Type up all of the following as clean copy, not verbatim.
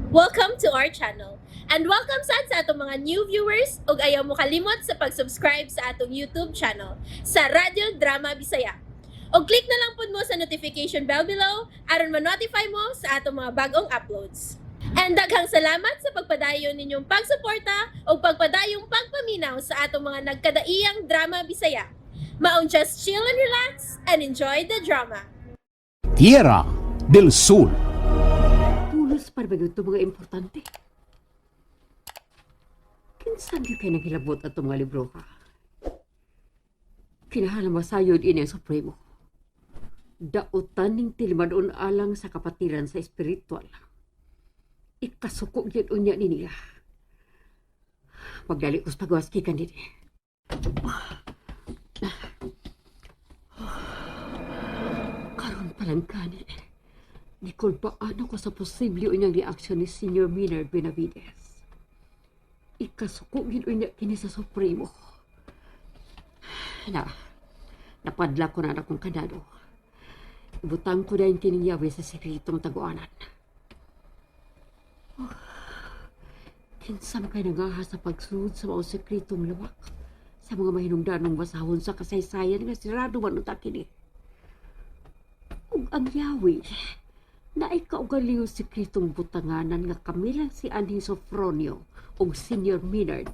Welcome to our channel. And welcome sad sa atong mga new viewers ug ayaw mo kalimot sa pag-subscribe sa atong YouTube channel sa Radyo Drama Bisaya. Og click na lang pud mo sa notification bell below aron ma-notify mo sa atong mga bagong uploads. And daghang salamat sa pagpadayon ninyong pagsuporta ug pagpadayong pagpaminaw sa atong mga nagkadaiyang drama Bisaya. Maong just chill and relax and enjoy the drama. Tierra del Sol. Pulos para ba ito mga importante? Kinsan gyud kay naghilabot atong mga libro ka? Kinahanglan masayod ini ang Supremo. Dautan ning tilimadon alang sa kapatiran sa espiritual. Ikasuko gyud unya ni nila. Pagdali ko sa pagawas gikan dinhi. Karon pa lang gani. Nikulbaan ako sa posible unyang reaksyon ni Senior Maynard Benavides. Ikasuko gyud unya kini sa Supremo. Na, napadla ko na akong kandado. Ibutang ko dayon kining yawi sa sekretong taguanan. Oh, kinsa man kay nangaha sa pagsulod sa mga sekretong lawak sa mga mahinungdanong basahon sa kasaysayan nga sirado man unta kini. Ug ang yawi, naay kaugalingong sekretong butanganan nga kami lang si Anhing Sofronio ug Senior Maynard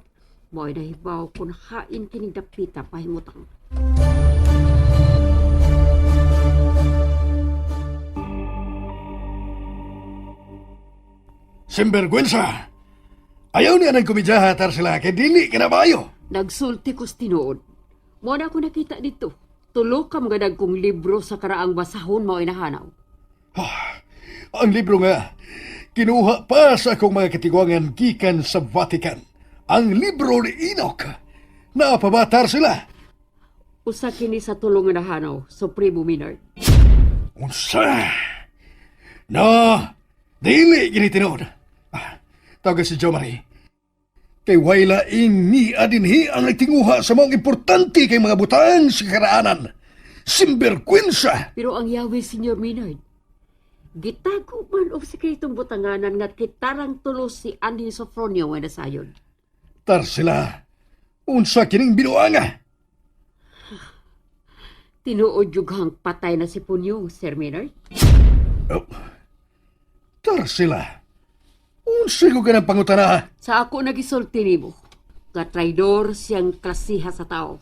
mo'y nahibaw kung hain kining dapita pahimutang. Simbergwensa! Ayaw niya ng komedyaha, Tarsila, kay dili ka na maayo. Nagsulti ko sa tinuod. Mo na ako nakita dito. Tulo ka mga dagkong libro sa karaang basahon mo'y nahanaw. Ang libro nga, kinuha pa sa akong mga katigwangan gikan sa Vatican. Ang libro ni Enoch. Napabatar sila. Usa kini sa tulo nga nahanaw, Supremo Maynard. Unsa? No, dili gini tinuod. Ah, tawag si Jo Marie. Kay wayla ini adinhi ang nagtinguha sa mga importante kay mga butang sa karaanan. Simbergwensa! Pero ang yawi, Senior Maynard, gitago man og sekretong butanganan nga kitarang tulo si Anhing Sofronio nga nasayod. Tarsila, unsa kining binuanga? Tinuod jud hang patay na si Punyong, Sir Maynard. Oh. Tarsila, unsa ko ganang pangutana? Sa ako nagisulti nimo, nga traidor siyang klasiha sa tao.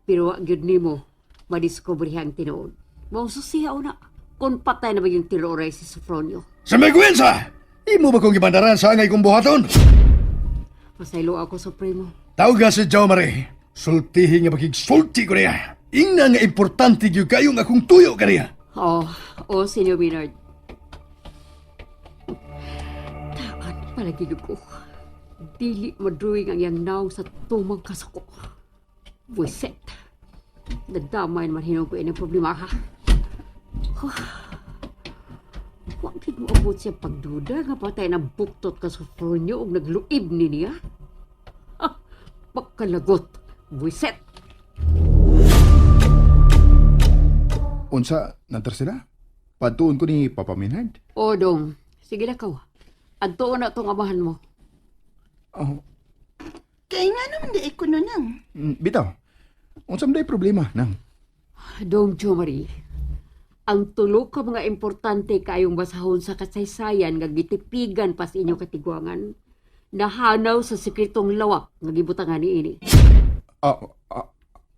Pero wa gyud nimo madiskubrihan ang tinuod. Mao susiha una kung patay na ba yung tiroray si Sofronio. Sinbergwensa! Imo ba kong gibandaran sa angay kong buhaton? Pasaylo ako, Supremo. Tawga si Jo Marie. Sultihi nga makigsulti ko niya. Ingna nga importante gyud kayo nga akong tuyo kaniya. Oh, oh, Senyor Maynard. Taan palagi ko. Dili madruing ang iyang naong sa tumang kasuko. Buiset. Nadamay naman hinog ko ining problema ha. Huh. Wa gid mo abot siya pagduda nga patay na buktot ka sa furnyo ug nagluib ni niya. Ha, pagkalagot. Buiset. Unsa, nantar sila? Patuon ko ni Papa Minhard. O dong, sige na kaw. Adto na tong amahan mo. Oh, Kay nga naman di ko no nang. bitaw. Unsa man day problema nang? Dong Jo Marie, ang tulo ka mga importante kaayong basahon sa kasaysayan nga gitipigan pa sa inyong katigwangan, nahanaw sa sekretong lawak nga gibutangan niini. Ah, ah,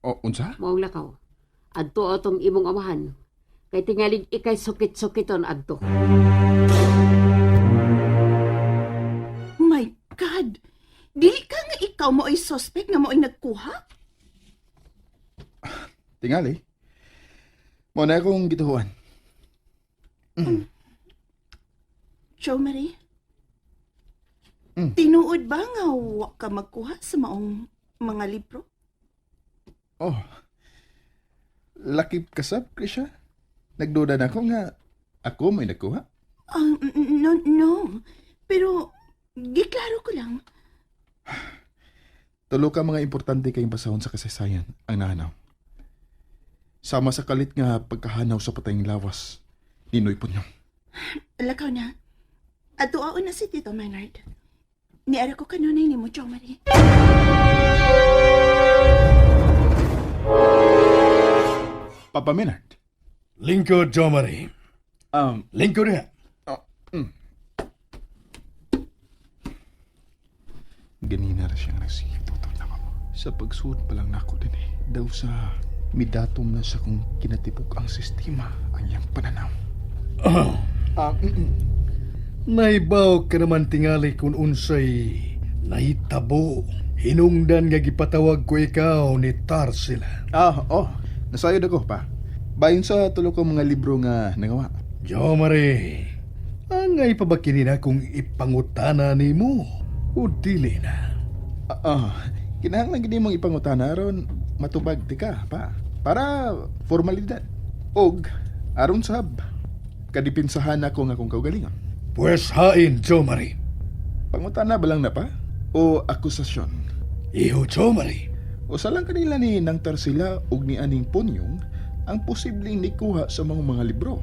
oh, unsa? Maong lakaw. Adto atong imong amahan. Kay tingalig ikay sukit-sukiton adto. My God! Dili ka nga ikaw mo ay suspect nga mo ay nagkuha? Tingali. Mo na akong gituhuan. Jo Marie? Tinuod ba nga wa ka magkuha sa maong mga libro? Oh. Lakip kasab, Krisha. Nagduda na ako nga ako may nagkuha. Ah, no, no. Pero, giklaro ko lang. Tulo ka mga importante kayong basahon sa kasaysayan ang nahanaw. Sama sa kalit nga pagkahanaw sa patayng lawas ni Noy Punyong. Lakaw na. Adtuaon na si Tito Maynard. Niara ko kanunay nimo, Jo Marie. Papa Menard. Lingkod, Jo Marie. Lingkod niya. Ganina ra siyang nagsigitutot na ako. Sa pagsuod pa lang nako din eh. Daw sa midatom na siya kung kinatibuk ang sistema ang iyang pananaw. Naibaw ka naman tingali kung unsay nahitabo. Hinungdan nga gipatawag ko ikaw ni Tarsila. Oh. Nasayod ako pa. Bayon sa tulo ko mga libro nga nagawa. Jo Marie, angay pa ba kini na kung ipangutana nimo o dili na? Kinahanglan gid mong ipangutana aron matubag ti ka pa. Para formalidad. Og aron sab kadipinsahan ako nga akong kaugalingon. Pwes hain, Jo Marie. Pangutana ba lang na pa? O akusasyon? Iho, Jo Marie. Usa lang kanila ni nang Tarsila og ni aning Punyong ang posibleng nikuha sa mga mga libro.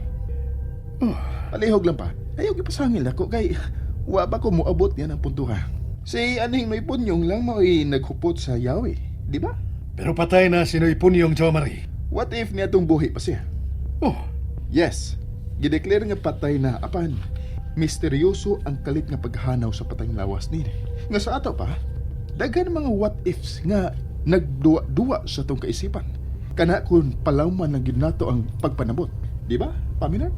Palihog lang pa. Ayaw gipasangil ako kay wa pa ko moabot niya ng puntuha. Si aning may Punyong lang mao'y naghupot sa yawi, di ba? Pero patay na si Noy Punyong, Jo Marie. What if niya itong buhi pa siya? Oh, Yes, gideclare nga patay na apan. Misteryoso ang kalit nga paghanaw sa patayng lawas nini. Nga sa ato pa, daghan mga what ifs nga nagduwa-duwa sa tong kaisipan. Kana kun palawman lang gyud nato ang pagpanabot, di ba? Paminar?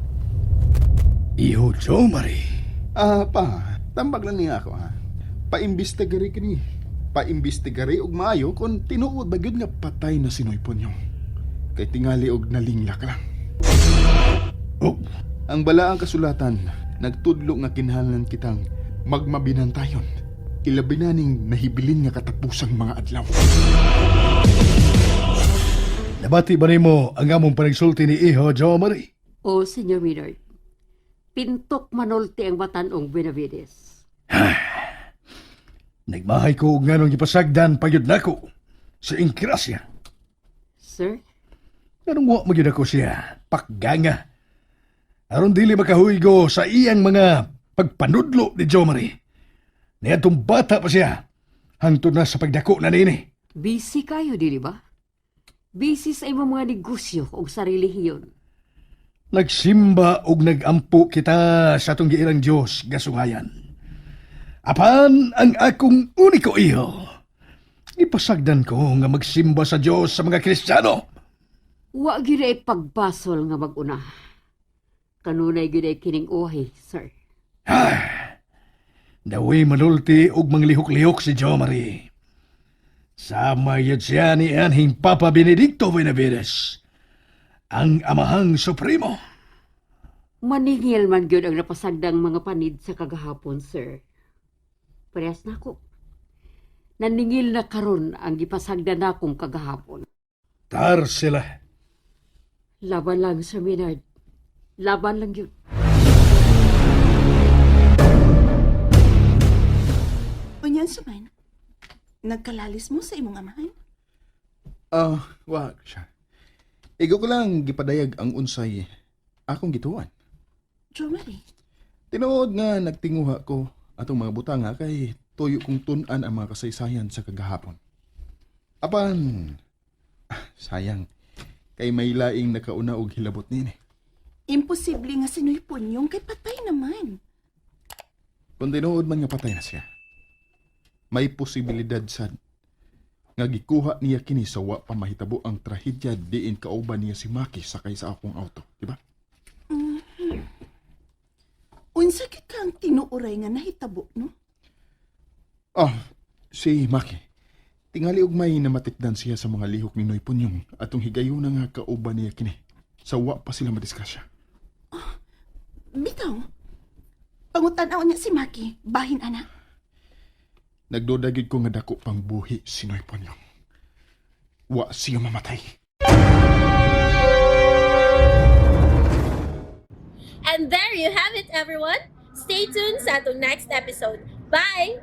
iho, Jo Marie. Pa, tambag lang niya ako ha. Paimbestigare kini. Paimbestigare og maayo kung tinuod ba gyud nga patay na si Noy Punyong. Kay tingali og nalinglak lang. Oh, Ang balaang kasulatan, nagtudlo nga kinahanglan kitang magmabinantayon. Ilabi na ning nahibilin nga katapusang mga adlaw. Nabati ba nimo ang among panagsulti ni Iho, Jo Marie? O, Senyor Maynard, pintok manulti ang batanong Benavides. Nagmahay ko og nganong gipasagdan pagyud nako sa inkrasya. Sir, Nganong wa magyud ako siya pakganga. Aron dili makahuygo sa iyang mga pagpanudlo ni Jo Marie. Niadtong bata pa siya hangtod na sa pagdako na niini. Busy kayo, dili ba? Busy sa imong mga negosyo o sarili hiyon. Nagsimba og nagampo kita sa atong giilang Dios gasungayan. Apan ang akong uniko iho. Ipasagdan ko nga magsimba sa Dios sa mga Kristiyano. Wa gyud ay pagbasol nga mag-una. Kanunay gyud ay kining uhi, sir. Nawi manulti og manglihok-lihok si Jo Marie. Sama yun siya ni anhing Papa Benedicto Benavides, ang amahang supremo. Maningil man gyud ang napasagdang mga panid sa kagahapon, sir. Parehas na ako. Naningil na karon ang gipasagdan nakong kagahapon. Tar sila. Laban lang, Sir Maynard. Laban lang yun. Unyan suman, nagkalalis mo sa imong amahan? Wa siya. Igo ko lang gipadayag ang unsay akong gituan. Jo Marie, Tinuod nga nagtinguha ko atong mga butanga kay tuyo kong tun-an ang mga kasaysayan sa kagahapon. Apan, sayang, kay may laing nakauna og hilabot nini. Imposible nga si Noy Punyong kay patay naman. Kung tinuod man nga patay na siya, may posibilidad sad nga gikuha niya kini sa wa pa mahitabo ang trahedya diin kauban niya si Maki sakay sa akong auto, di ba? Unsa gyud kang tinuoray nga nahitabo, no? Oh, si Maki. Tingali og may namatikdan siya sa mga lihok ni Noy Punyong atong higayuna nga kauban niya kini. Sa wa pa sila madisgrasya. Bitaw. Pangutan-aw niya si Maki, bahin ana. Nagduda gyud ko nga dako pang buhi si Noy Punyong. Wa siya mamatay. And there you have it, everyone. Stay tuned sa atong next episode. Bye!